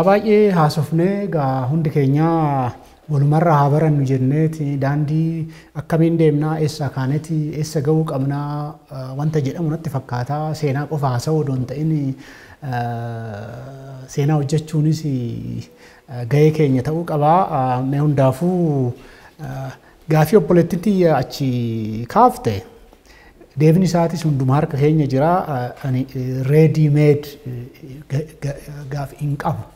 Waa baay'ee haasofnee egaa hundi keenya walumarraa haa barannu jenneeti daandii akkamiin deemnaa eessaa kaaneeti eessa ga'uu qabnaa wanta jedhamu natti fakkaata. Seenaa qofa haasa'uu odoo hin ta'in seenaa hojjechuunis ga'ee keenya ta'uu qaba. Mee hundaafuu gaafii obboleettiitti achi kaafte deebin isaatis hunduma harka keenya jira. Ani ready made gaafii hin qabu.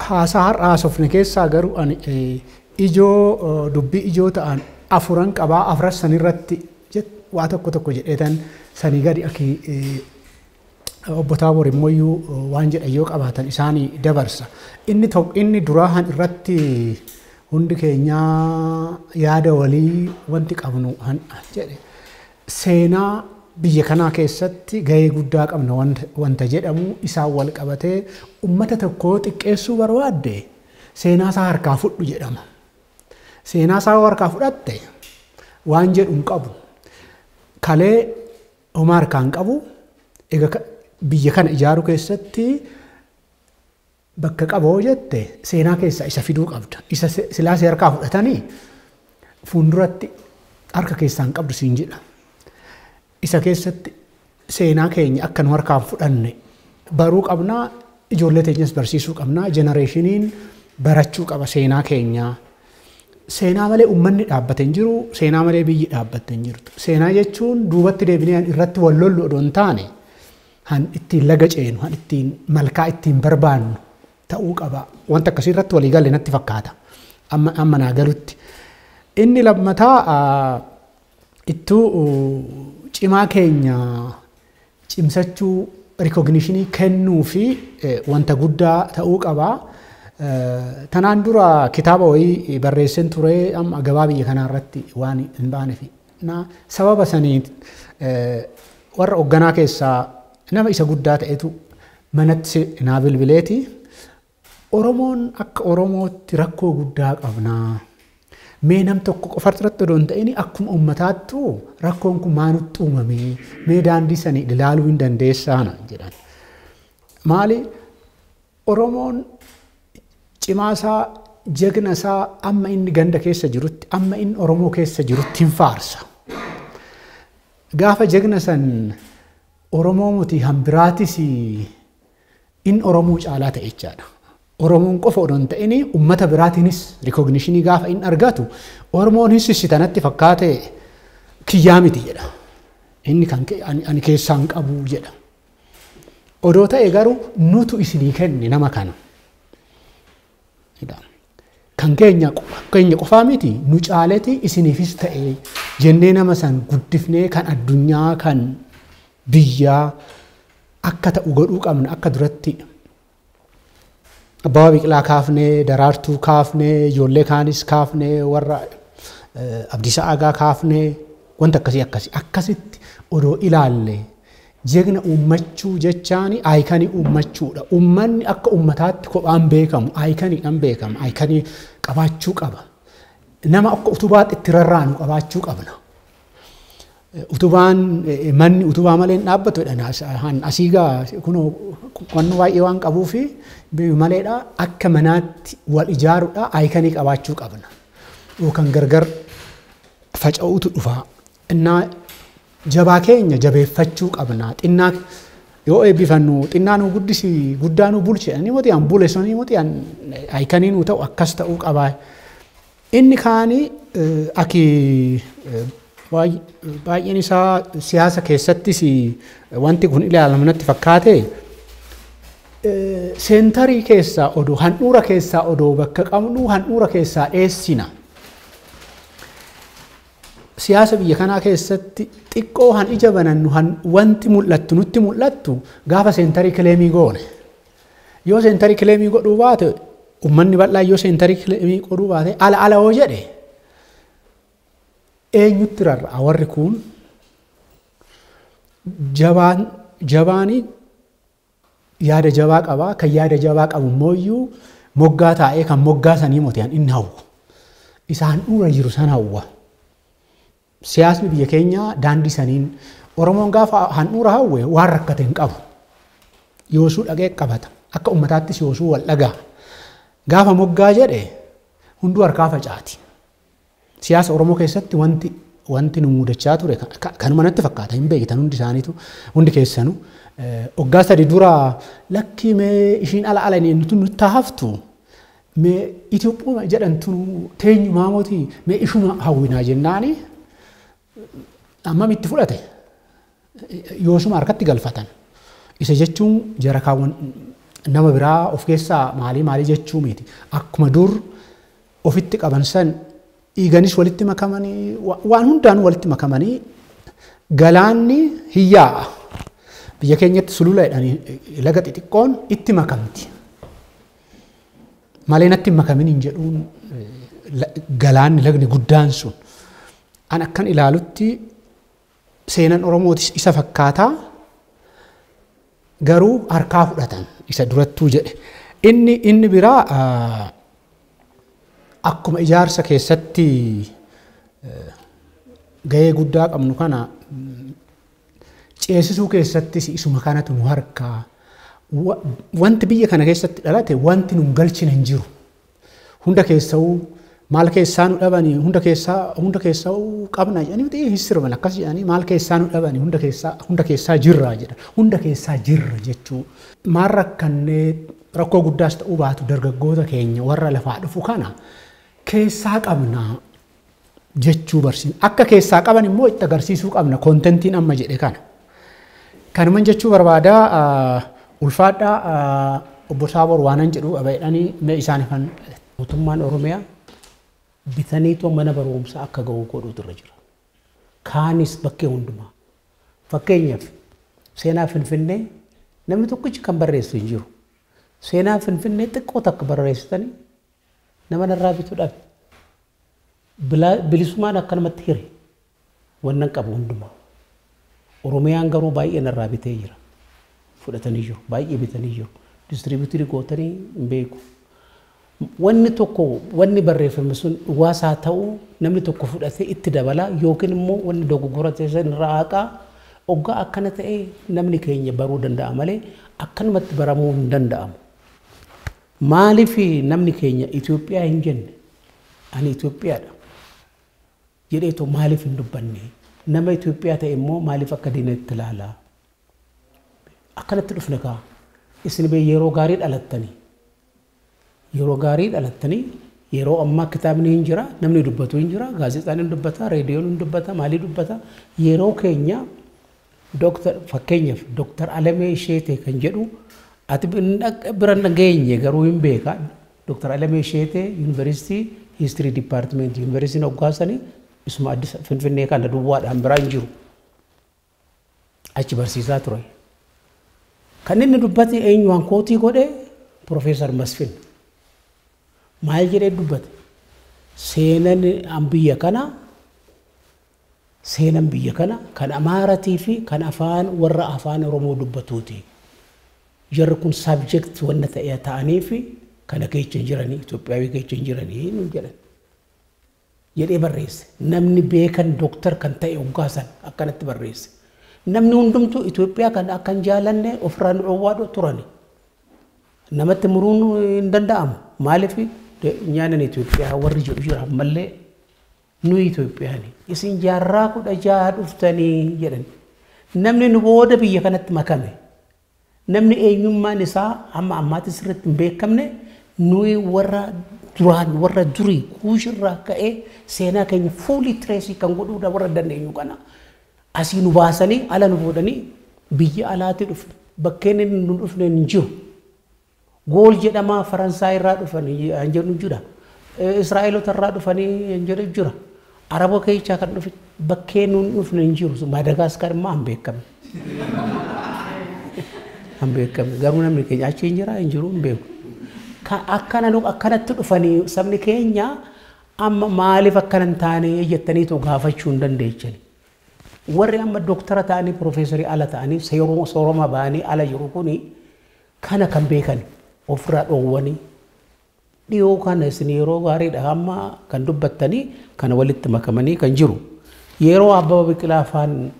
Haasaa har'a haasofne keessaa garuu ani ijoo dubbii ijoo ta'an afuran qabaa. Afran sanirratti waa tokko tokko jedheetan sanii gadi akki obbo Taaboor immoo waan jedhan yoo qabaatan isaanii dabarsa. Inni duraa han irratti hundi keenyaa yaada walii wanti qabnu han jedhe seenaa biyya kanaa keessatti gahee guddaa qabna wanta jedhamu isaan wal qabatee ummata tokko xiqqeessuu barbaadde seenaa isaa harkaa fudhu jedhama. Seenaa isaa harkaa fudhatte waan jedhu hin qabu. Kalee homaa harkaa hin qabu. Egaa biyya kana ijaaruu keessatti bakka qaboo jette seenaa keessaa isa fiduu qabda. Isa silaasee harkaa fudhatanii fuulduratti harka keessaa hin qabdu siin jedha. Isa keessatti seenaa keenya akka nu harkaan fudhanne baruu qabnaa, ijoollee teenyas barsiisuu qabnaa, jenereeshiniin barachuu qaba seenaa keenyaa. Seenaa malee uummanni dhaabbate hin jiru, seenaa malee biyyi dhaabbatte hin jirtu. Seenaa jechuun duubatti deebinee irratti wal lollu odoo hin taane han ittiin laga ceenu, han ittiin malkaa ittiin barbaannu ta'uu qaba. Wanta akkasii irratti walii galle natti fakkaata. Amma naa galutti. Inni lammataa ittuu cimaa keenya cimsachuu rikognishinii kennuu fi wanta guddaa ta'uu qaba. Tanaan dura kitaaba wayii barreesseen ture amma gabaa biyya kanaa irratti waan hin baaneef. Sababa sanii warra hoogganaa keessaa nama isa guddaa ta'etu manatti naa bilbileeti. Oromoon akka Oromootti rakkoo guddaa qabnaa. Mee nam tokko qofa irratti odoo hin ta'in akkuma uummataattu rakkoon kun maanutti uumame mee daandii sanii ilaaluu hin dandeessaa jedhan. Maali Oromoon cimaa isaa jagna isaa amma inni ganda keessa jirutti amma inni Oromoo keessa jirutti hin faarsa. Gaafa jagna san Oromoo muti hambiraatis inni Oromoo caalaa ta'e jechaadha. Oromoon qofa odoo hin ta'in uummata biraatiinis rikognishinii gaafa inni argatu Oromoon hissitanatti fakkaate kiyyaa miti jedha. Inni kan ani keessaan qabu jedha. Odoo ta'e garuu nutu isinii kenne nama kana. Kan keenya qofaa miti nu caaleti isiniifis ta'e jennee nama san guddifnee kan addunyaa kan biyyaa akka ta'u godhuu qabna akka duratti. Abbabaa Biqilaa kaafnee, Daraartuu kaafnee, ijoollee kaanis kaafnee, warra Abdiisaa Aagaa kaafnee wanta akkasii akkasii akkasitti odoo ilaalle jegna uummachuu jechaani aayikanii uummachuudha. Uummanni akka uummataatti kophaan beekamu aayikaniidhaan beekama. Aayikanii qabaachuu qaba. Nama akka utubaatti itti rarraanu qabaachuu qabna. Utubaan manni utubaa malee hin dhaabbatu jedhan asii gaa kunoo qonnoo baay'ee waan qabuufi maleedha akka manaatti wal ijaaruudha aayikanii qabaachuu qabna. Yookaan gargar faca'uutu dhufa. Innaa jabaa keenya jabeeffachuu qabna. Xinnaa yoo eebbifannu xinnaa nu guddisi guddaa nu bulche inni moti an bule suni moti an aayikanii nu ta'u akkas ta'uu qaba. Inni kaanii akki baay'een isaa siyaasa keessattis wanti kun ilaalamu natti fakkaate seentarii keessaa odoo handhuura keessaa odoo bakka qabnu handhuura keessaa dheessina. Siyaasa biyya kanaa keessatti xiqqoo han ija banannu han wanti mul'attu nutti mul'attu gaafa seentarii kileemii goone. Yoo seentarii kileemii godhuu baate uummanni bal'aan yoo seentarii kileemii godhuu baate ala ala hoo jedhe eenyutti rarra'a warri kun jabaanii yaada jabaa qabaa kan yaada jabaa qabu mooyyuu moggaa taa'ee kan moggaa sanii mootiyan inni hawwa. Isaan dura jiru san hawwa. Siyaasni biyya keenyaa daandii saniin Oromoon gaafa handhuura hawwe waan rakkate hin qabu. Yoosuu dhaqee qabata. Akka uummataattis yoosuu wal dhagaa. Gaafa moggaa jedhe hunduu harkaa facaati. Siyaasa Oromoo keessatti wanti nu mudachaa ture kanuma natti fakkaata hin beektan hundi isaaniitu hundi keessanuu. Waggaa 3 dura lakkii mee ishiin ala ala inni nutti haftu mee Itoophiyaa jedhamtu teenyumaa mootii mee ishuma hawwinaa jennaani ammam itti fudhate yoosuma harkatti galfatan. Isa jechuun jara kaawwan nama biraa of keessaa maalii maalii jechuu miti. Akkuma dur ofitti qaban san dhiiganis walitti makamanii waan hundaan walitti makamanii galaanni hiyyaa'a. Biyya keenyatti sulula jedhanii laga xixiqqoon itti makamti. Malee natti hin makamin hin jedhuun galaanni lagni guddaan sun. An akkan ilaalutti seenan Oromootis isa fakkaataa garuu harkaa fudhatan isa durattuu jedhe. Inni biraa akkuma ijaarsa keessatti gahee guddaa qabnu kana ceesisuu keessattis isuma kanatu nu harkaa. Wanti biyya kana keessatti dhalate wanti nu galchine hin jiru. Hunda keessa'uu maal keessaa nu dhabanii hunda keessa'uu qabna jedhanii miti hin sirban akkas jedhanii maal keessaa nu dhabanii hunda keessaa jirra jedhan. Hunda keessaa jirra jechuu. Maal rakkannee rakkoo guddaas ta'uu baatu dargaggoota keenya warra lafaa dhufu kana keessaa qabna jechuu barsiisna. Akka keessaa qaban immoo itti agarsiisuu qabna koontentiin amma jedhe kana. Kanuman jechuu barbaadaa ulfaadhaa obbo Saaboor waanan jedhu abaydhanii mee isaanifan. Mootummaan Oromiyaa bitaniitoo mana barumsaa akka ga'u godhuutu irra jira. Kaanis bakkee hundumaa. Fakkeenyaaf seenaa Finfinnee namni tokkichi kan barreessu hin jiru. Seenaa Finfinnee xiqqoo takka barreessitanii nama narraa bituu dhabe. Bilisummaan akkanumatti hire wannan qabu hundumaa. Oromiyaan garuu baay'ee narraa bitee jira. Fudhatanii jiru. Baay'ee bitanii jiru. Distribuutirii gootanii hin beeku. Wanni tokko wanni barreeffame sun dhugaasaa ta'uu namni tokko fudhatee itti dabalaa yookiin immoo wanni dogoggora ta'e irraa haqaa oggaa akkana ta'e namni keenya baruu danda'a malee akkanumatti baramuu hin danda'amu. Maaliif namni keenya Itoophiyaa hin jenne ani Itoophiyaadha jedheetoo maaliif hin dubbanne? Nama Itoophiyaa ta'e immoo maaliif akka diinatti ilaalaa? Akkanatti dhufne kaa isin bee yeroo gaarii dhalattanii. Yeroo gaarii dhalattanii yeroo ammaa kitaabni hin jira, namni dubbatu hin jira, gaazexaan hin dubbata, reediyoon hin dubbata, maalii dubbata. Yeroo keenya fakkeenyaaf Dooktar Alamee Isheetee kan jedhu ati bira geenye garuu hin beeka. Dooktar Alamee Isheetee yuunivarsiitii hiistirii dipaartimentii yuunivarsiitiin hoggaasanii isuma Addis Finfinnee kana duwwaadhaan biraa hin jiru. Achi barsiisaa ture. Kan inni dubbate eenyuwaan kootii godhe Profeesar Masfin. Maal jedhee dubbate? Seenan biyya kana seenan biyya kana kan Amaaratii fi kan afaan warra afaan Oromoo dubbatuuti. Jarri kun sabjekt wanna ta'e ta'anii fi kana keessa hin jiranii Itoophiyaawii keessa hin jiranii nu jedhan. Jedhee barreesse. Namni beekan dooktar kan ta'e hoggaasan akkanatti barreesse. Namni hundumtuu Itoophiyaa kan akka hin jaalanne ofirraa nu dhowwaa turani. Namatti muruun hin danda'amu. Maaliif nyaanan Itoophiyaa warri jedhu jira ammallee nu Itoophiyaani. Isin jaarraa 16 dhuftanii jedhan. Namni nu booda biyya kanatti makame. Namni eenyummaan isaa hamma ammaatti sirriitti hin beekamne nuyi warra duraan warra durii kuushirraa ka'ee seenaa keenya fuulii tireesii kan godhuudha warra dandeenyu kana. Asii nu baasanii ala nu fuudhanii biyya alaatti dhufne bakkeen inni nu dhufne hin jiru. Gool jedhamaa Faransaay irraa dhufanii hin jedhu jira. Israa'eelota irraa dhufanii hin jedhu jira. Araba keessaa kan dhufe bakkeen nu dhufne hin jiru. Maadagaaskar immoo hin beekamne. Hin beekamne. Garuu namni keenya achi hin jira hin jiru hin beeku. Akkanatti dhufanii sabni keenya amma maaliif akkana hin taane jettaniitu gaafachuu hin dandeechani. Warri amma dooktara ta'anii piroofeesarii ala ta'anii sooroma ba'anii ala jiru kuni kana kan beekan ofirraa dhoowwanii dhiyoo kana isin yeroo gaariidha amma kan dubbattanii kana walitti makamanii kan jiru. Yeroo Abbabaa Biqilaa afaan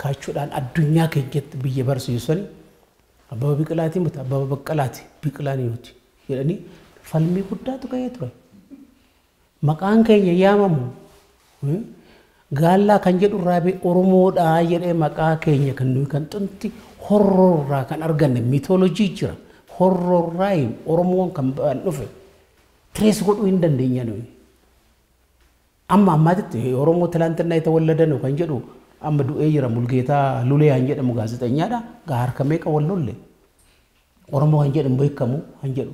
Kaachuudhaan addunyaa keenyatti biyya barsiisanii Abbabaa Biqilaatii miti Abbabaa Baqqalaati Biqilaan nuti jedhanii falmii guddaatu ka'ee ture. Maqaan keenya yaamamu gaallaa kan jedhu irraa Oromoodhaa jedhee maqaa keenya kan nuyi kan xinti horroorraa kan arganne miitoolojii jira. Horroorraa Oromoon kan dhufe trace godhuu hin dandeenya nuyi. Amma ammaatitti Oromoo ትላንትና የተወለደ ነው kan jedhu amma du'ee jira Mulgeetaa Lulee kan jedhamu gaazexeenyaadha. Harka meeqa wal lolle Oromoo kan jedhamu beekamu kan jedhu.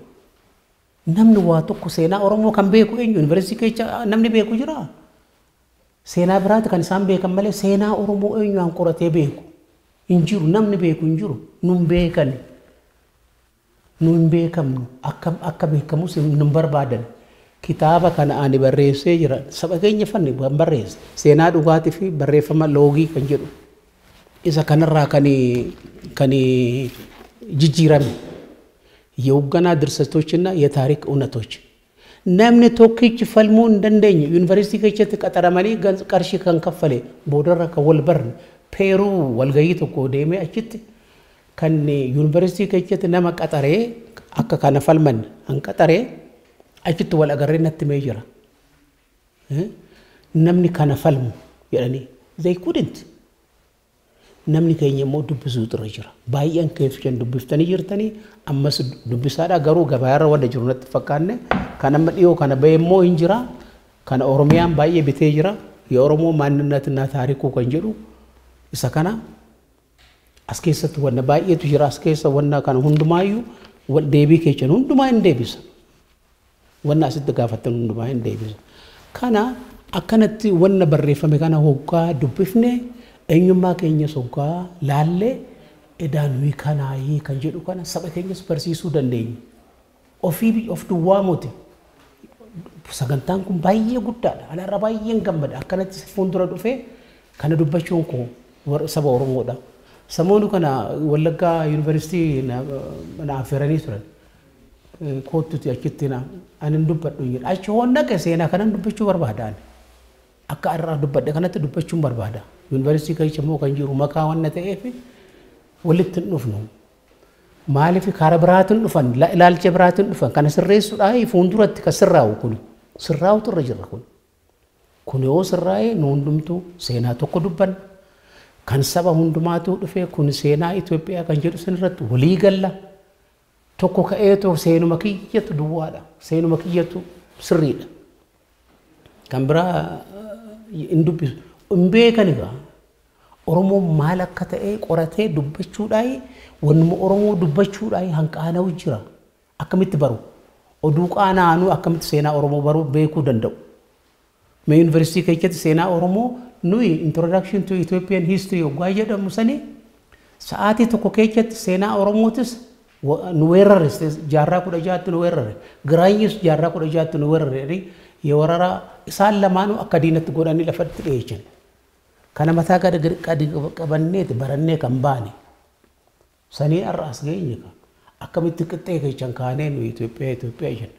Namni waa tokko seenaa Oromoo kan beeku eenyu yuunivarsiitii keessa namni beeku jira. Seenaa biraati kan isaan beekan malee seenaa Oromoo eenyu an qoratee beeku hin jiru namni beeku hin jiru nun beekan nun hin beekamnu akka beekamus nun barbaadan. Kitaaba kana ani barreessee jira saba keenya fanni kan barreesse seenaa dhugaatii fi barreeffama loogii kan jedhu isa kanarraa kan jijjiirame የውገና ድርሰቶችና የታሪክ እውነቶች namni tokkichi falmuu hin dandeenye yuunivarsiitii keessatti qaxaramanii qarshii kan kaffale boodarra kan wal barne Peeruu walgayii tokko deemee achitti kan yuunivarsiitii keessatti nama qaxaree akka kana falman kan qaxaree achitti wal agarree natti mee jira. Namni kana falmu jedhanii they couldn't. Namni keenya immoo dubbisuutu irra jira. Baay'een keessan dubbiftanii jirtanii ammas dubbisaadha garuu gabaarra wanta jiru natti fakkaanne kan amma dhiyoo kana ba'e immoo hin jira. Kana Oromiyaan baay'ee bitee jira. የኦሮሞ ማንነትና ታሪኩ kan jedhu isa kana as keessatti wanna baay'eetu jira as keessa wanna kana hundumaayyuu deebii keessan hundumaa hin deebisa. Wanna asitti gaafattan hundumaa hin deebisa. Kana akkanatti wanna barreeffame kana hoggaa dubbifne eenyummaa keenyas hoggaa laallee edaa nuyi kanaayii kan jedhu kana saba keenyas barsiisuu dandeenya. Ofii of duwwaa miti. Sagantaan kun baay'ee guddaadha. Ani irra baay'een gammada. Akkanatti fuuldura dhufee kana dubbachuun koo saba Oromoodha. Samoonu kana Wallaggaa yuunivarsiitii na affeeranii turan. Kootuti achitti na ani hin dubbadhu jedha. Achi hoon dhaqe seenaa kanan dubbachuu barbaada ani. Akka har'a dubbadhe kanatti dubbachuun barbaada. Yuunivarsiitii keessa immoo kan jiru makaa waan ta'eef walitti hin dhufnu. Maaliif karaa biraatiin dhufan ilaalcha biraatiin dhufan kana sirreessuudhaa fuulduratti kan sirraa'u kun sirraa'utu irra jira kun. Kun yoo sirraa'e nu hundumtuu seenaa tokko dubbanna. Kan saba hundumaatu dhufee kun seenaa Itoophiyaa kan jedhu sanirratti walii galla. Tokko ka'eetoo seenuma kiyyatu duwwaadha. Seenuma kiyyatu sirriidha. Kan biraa hin dubbisu. Hin beekan egaa. Oromoon maal akka ta'e qoratee dubbachuudhaa wannuma Oromoo dubbachuudhaa hanqaana'u jira. Akkamitti baru? Oduu qaanaanuu akkamitti seenaa Oromoo baruu beekuu danda'u? Mee yuunivarsiitii keessatti seenaa Oromoo nuyi introduction to Ethiopian history hoggaa jedhamu sanii sa'aatii tokko keessatti seenaa Oromootis nu weerare jaarraa 16tti nu weerare Giraanyis jaarraa 16tti nu weerare yewarara isaan lamaanuu akka diinatti godhanii lafatti dhiyeessan. Kana mataa gadi qabanneeti barannee kan baane sanii har'a as geenye akkamitti qixxee keessan kaanee nu Itoophiyaa Itoophiyaa jenna.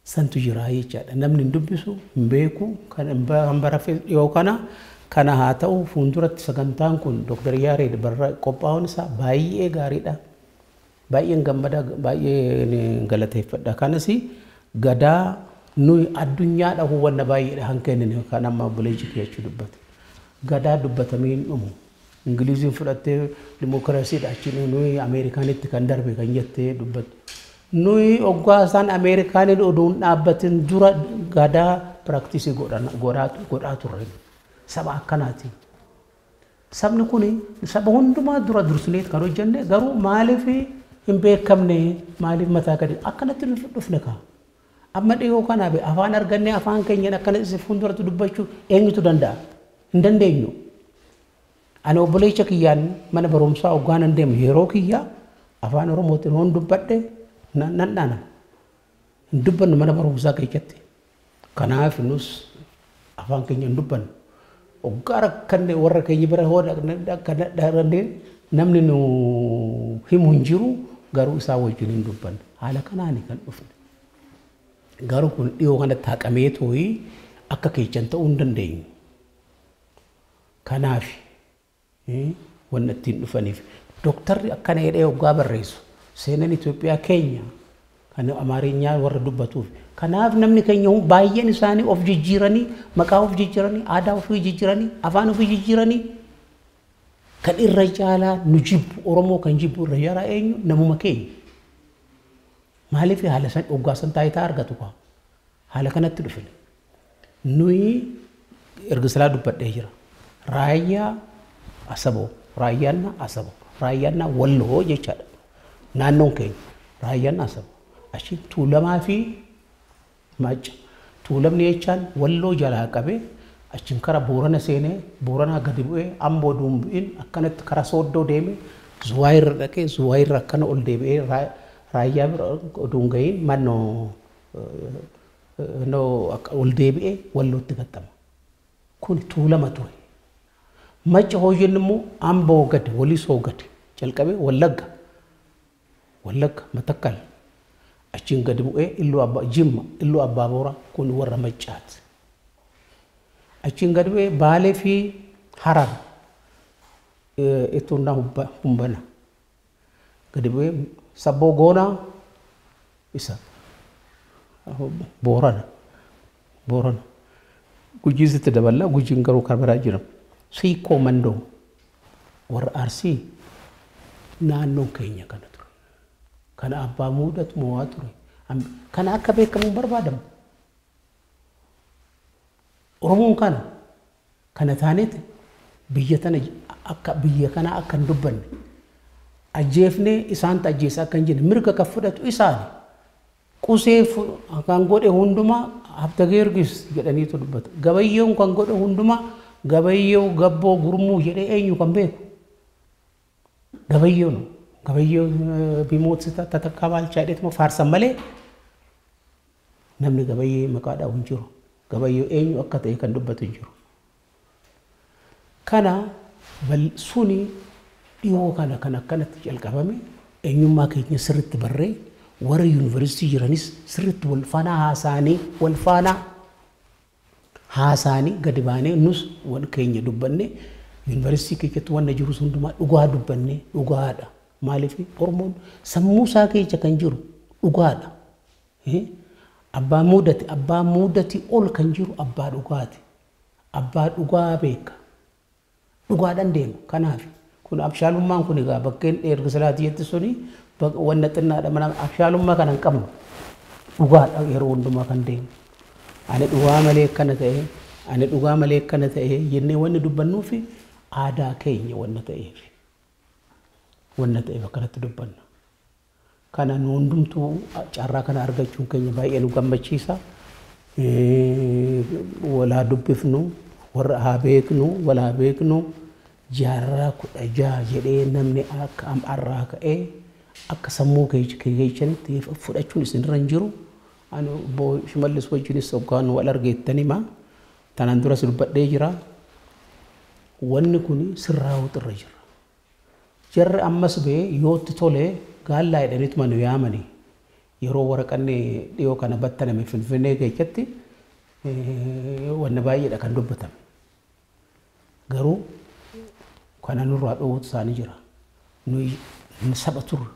Santu jira jechaadha. Namni hin dubbisu hin beeku kan barafe dhiyoo kana haa ta'u fuulduratti sagantaan kun Dr. Yaareed qophaa'uun isaa baay'ee gaariidha. Baay'een gammada baay'ee galateeffadha. Kanas gadaa nuyi addunyaadha hubanna baay'eedha kan kennine kan amma obboleessi kiyya dubbate. Gadaa dubbatamee hin dhumu. Ingiliziin fudhattee dimookiraasiidha achi nuyi Ameerikaanitti kan darbe kan jettee dubbattu. Nuyi hoggaa isaan Ameerikaaniin oduun dhaabbatin dura gadaa piraaktisii godhaa turre. Saba akkanaati. Sabni kun saba hundumaa dura dursineet kan hojjenne garuu maaliif hin beekamne maaliif mataa gadi akkanatti dhufne kaa. Amma dhiyoo kanaaf afaan argannee afaan keenyaan akkanatti fuulduratti dubbachuu eenyutu danda'a? Hin dandeenyu. Ani obboleessa kiyyaan mana barumsaa hoggaan hin deemu yeroo kiyyaa afaan Oromootiin hoon dubbadhe nan dhaanama. Hin dubbannu mana barumsaa keessatti. Kanaaf nus afaan keenya hin dubbannu. Hoggaa rakkanne warra keenya bira hoo dhaqnee namni nu himu hin jiru garuu isaa wajjin hin dubbannu. Haala kanaan kan dhufne. Garuu kun dhiyoo kanatti haqamee tooyi akka keessan ta'uu hin dandeenyu. Kanaaf Wanna ittiin dhufaniif. Dooktarri akkana jedhee hoggaa barreessu seenaan Itoophiyaa keenya kan Amaarinyaa warra dubbatuuf. Kanaaf namni keenya baay'een isaanii of jijjiiranii, maqaa of jijjiiranii, aadaa ofii jijjiiranii, afaan ofii jijjiiranii kan irra caalaa nu jibbu Oromoo kan jibbu irra caalaa eenyu namuma keenya. Maaliif haala san hoggaa san taayitaa argatu kwa haala kanatti dhufne. Nuyi erga silaa dubbadhee jira. Raayyaa Asaboo, raayyaanna Asaboo, raayyaanna Walloo jechaadha. Naannoon keenya raayyaanna Asaboo. Achi Tuulamaa fi Macca. Tuulamni jechaan Walloo jalaa qabee achiin kara Boorana seenee Booranaa gadi bu'ee Amboo duumbi'in akkanatti kara Sooddoo deemee Zuwaayirra dhaqee Zuwaayirra akkana ol deebi'ee raayyaa bira oduu hin gahiin mannoo ol deebi'ee Wallootti gaxxama. Kun Tuulama ture. Macca hooyyeen immoo Amboo gadi Walisoo gadi jalqabee Wallagga Wallagga Matakkal achiin gadi bu'ee Illuu Abbaa Jimma Illuu Abbaa Booraa kun warra Maccaati. Achiin gadi bu'ee Baalee fi Harar Ittuunnaa Humbana gadi bu'ee Sabboo Goonaa isa Boorana Boorana Gujiisitti daballaa Gujiin garuu kan biraa jira. Siikoo Mandoo warra Arsii naannoon keenya kana ture. Kana abbaa muudatu mo'aa ture. Kana akka beekamu barbaadamu. Oromoon kana kana taaneeti biyya tana akka biyya kana akka hin dubbanne ajjeefnee isaantu ajjeesa akka hin jenne mirga kan fudhatu isaani. Qusee kan godhe hundumaa Habta Geergis jedhaniitu dubbatu. Gabayyoon kan godhe hundumaa Gabayyoo Gabboo Gurmuu jedhee eenyu kan beeku. Gabayyoon Gabayyoo bimoot tatakkaa baalchaa jedheetuma faarsan malee namni Gabayyee maqaa dhahu hin jiru. Gabayyoo eenyu akka ta'e kan dubbatu hin jiru. Kana suni dhiyoo kana kan akkanatti jalqabame eenyummaa keenya sirriitti barree warra yuunivarsiitii jiranis sirriitti wal faana haasa'anii wal faana haasa'anii gadi baanee nus wal keenya dubbanne yuunivarsiitii keessatti wanna jirus hundumaa dhugaa dubbanne dhugaadha. Maaliif Oromoon sammuu isaa keessa kan jiru dhugaadha. Abbaa muudati abbaa muudati ol kan jiru abbaa dhugaati. Abbaa dhugaa beeka. Dhugaadhaan deema. Kanaaf kun abshaalummaan kun egaa bakkeen erga silaatii jetti suni wanna xinnaadha mana abshaalummaa kana hin qabnu. Dhugaadha yeroo hundumaa kan deemu. Ani dhugaa malee akkana ta'e ani dhugaa malee akkana ta'e jennee wanni dubbannuufi aadaa keenya wanna ta'eef. Wanna ta'eef akkanatti dubbanna. Kana nu hundumtuu carraa kana argachuun keenya baay'ee nu gammachiisa. Walaa dubbifnu warra haa beeknu walaa beeknu jaarraa 16 jedhee namni akka har'aa ka'ee akka sammuu keessanitti fudhachuun isinirra hin jiru. Ani obbo Shimallis wajjinis hoggaan wal argeettani hima. Tanaan duras dubbadhee jira. Wanni kun sirraa'uutu irra jira. Jarri ammas ba'ee yootti tolee gaallaa jedhaniituma nu yaamani. Yeroo waraqanni dhiyoo kana battaname Finfinnee keessatti wanna baay'eedha kan dubbatame. Garuu kana nurraa dhoowwutu isaanii jira. Nuyi saba turre.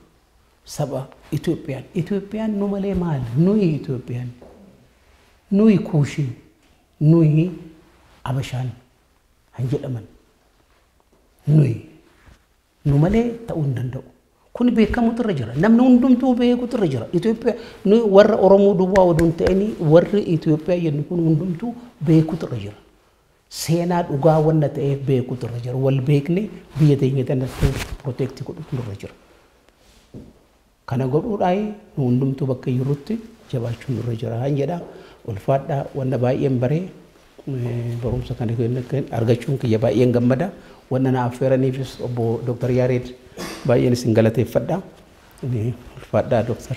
Saba Itoophiyaan. Itoophiyaan nu malee maali? Nuyi Itoophiyaan. Nuyi Kuushii. Nuyi Abashaan han jedhaman. Nuyi. Nu malee ta'uu hin danda'u. Kun beekamutu irra jira. Namni hundumtuu beekutu irra jira. Itoophiyaa nuyi warra Oromoo duwwaa oduu hin ta'in warri Itoophiyaa jennu kun hundumtuu beekutu irra jira. Seenaa dhugaa wanna ta'eef beekutu irra jira. Wal beekne biyya teenya tanatti protect godhutu irra jira. Kana godhuudhaan nu hundumtuu bakka jirrutti jabaachuun irra jira han jedha. Ulfaadhaa wanna baay'een baree barumsa kana argachuun kiyya baay'een gammada. Wanna na affeeraniifis obbo Dr. Yaareed baay'een isin galateeffadha. Ulfaadhaa Dr.